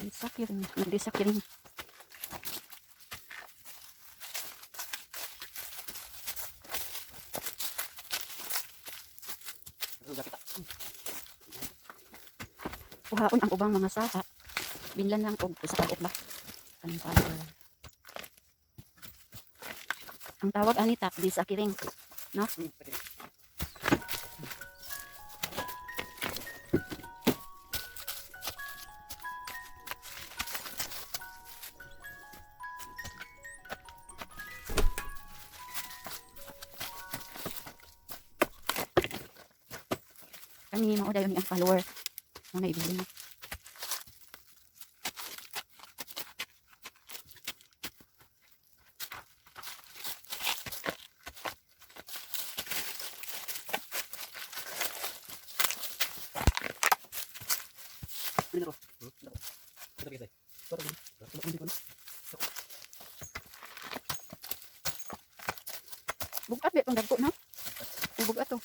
Disakiring, nagdisakiring. Kuhaon ang ubang mga saha. Binlan lang og usa ka ba. Kanang follower. Ang tawag anita, disakiring. No? Kani mao dayon ni ang follower. Mo na ibilin. Bugat ba itong dagko, no? Ay, bugat to.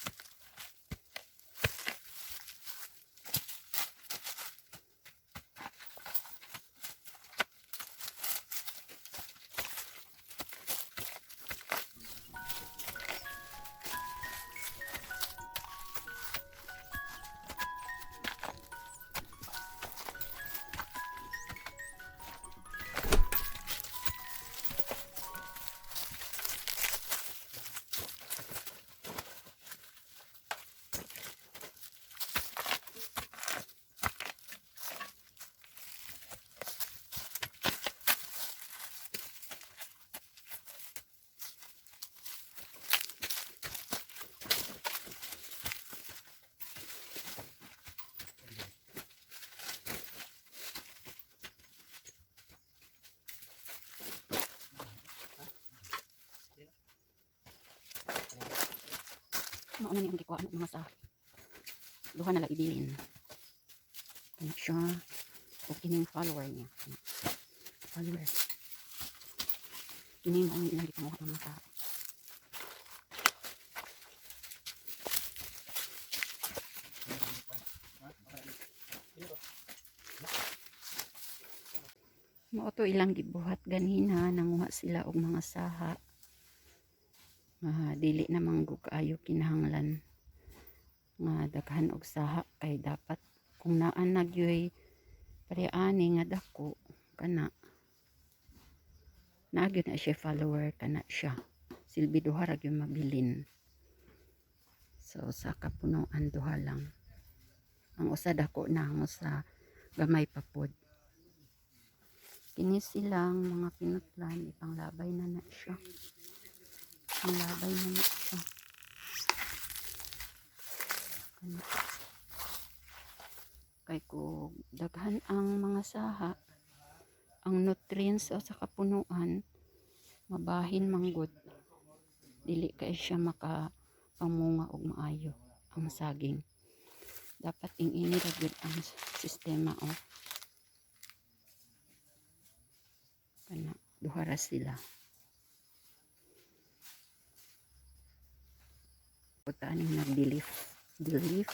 Mao na ni ang gikuha mga sa duha na lang ibilin. Ano siya? O kining follower niya. Ano? Follower. Kini mao ni ilang gipanguha mga sa. Mao to ilang gibuhat ganina, nanguha sila og mga saha nga dili na manggug kaayo kinahanglan nga daghan og saha, kay dapat kung naa na gyoy pareani nga dako kana, naa gyud na siya follower. Kana siya, silbi duha ra gyud mabilin. So sa kapunuan, duha lang. Ang usa dako na, ang usa gamay pa pod. Kini silang mga pinutlan, ipanglabay na na siya, panglabay na na siya. Kana. Kay kung daghan ang mga saha, ang nutrients sa kapunuan mabahin manggod, dili kay siya makapamunga og maayo ang saging. Dapat ing-ini ra gyud ang sistema. Oh, kana, duha ra sila. Puta ning nagbilif belief.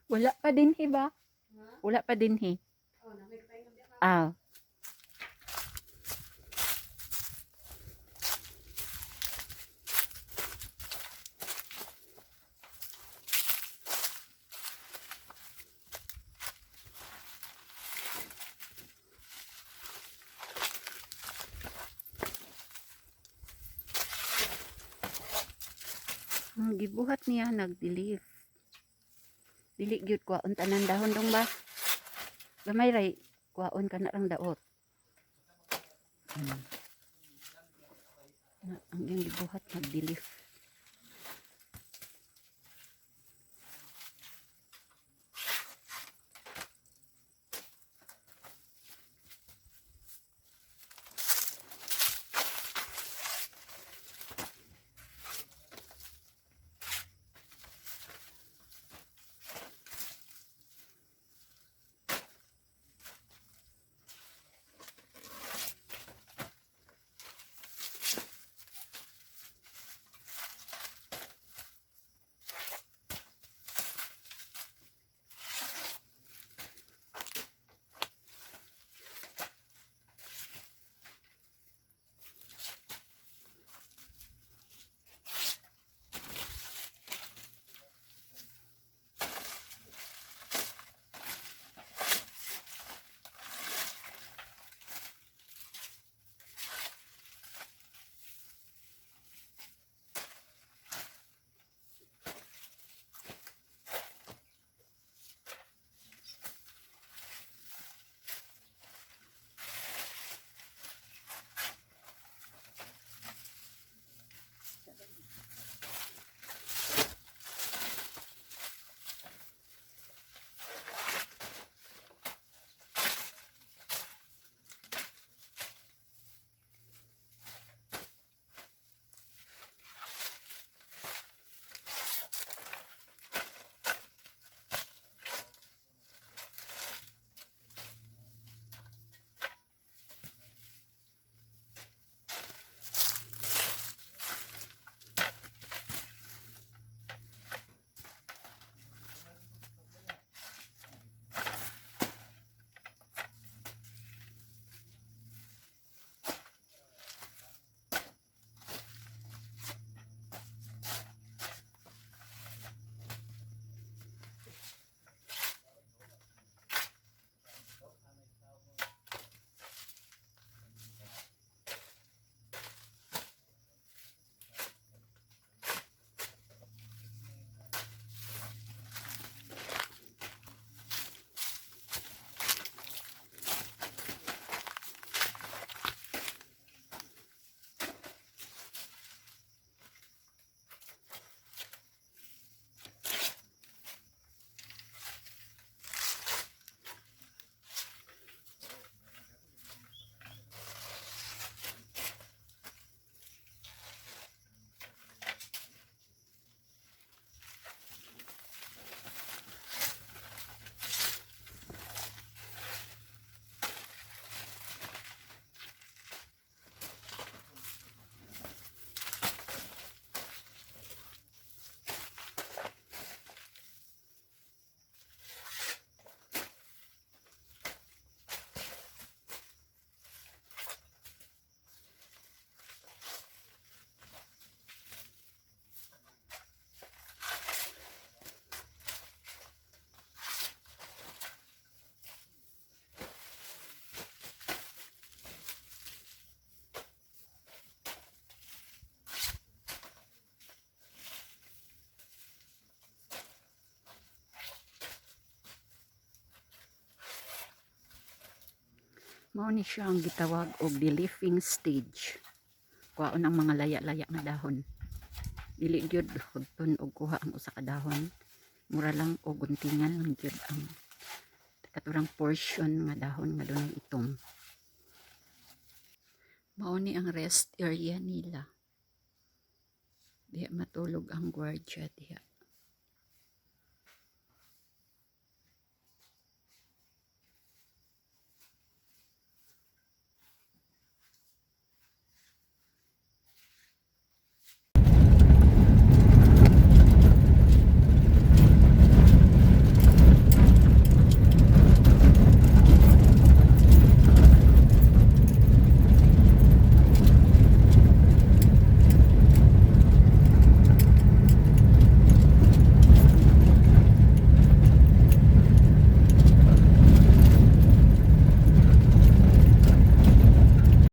Wala pa dinhi ba? Wala pa dinhi. Ah. Ang gibuhat niya, nag-de-leaf. Dili gyud kuhaon tanan dahon dong ba? Gamay ray kuhaon ka na lang daot. Na, ang iyang gibuhat, nag-de-leaf. Mao ni siya ang gitawag og de-leafing stage. Kuhaon ang mga laya-laya nga dahon. Dili gyud hudton og kuha ang usa ka dahon. Mura lang og guntingan lang gyud ang katurang portion nga dahon nga dunay itom. Mao ni ang rest area nila. Diha matulog ang gwardiya diha.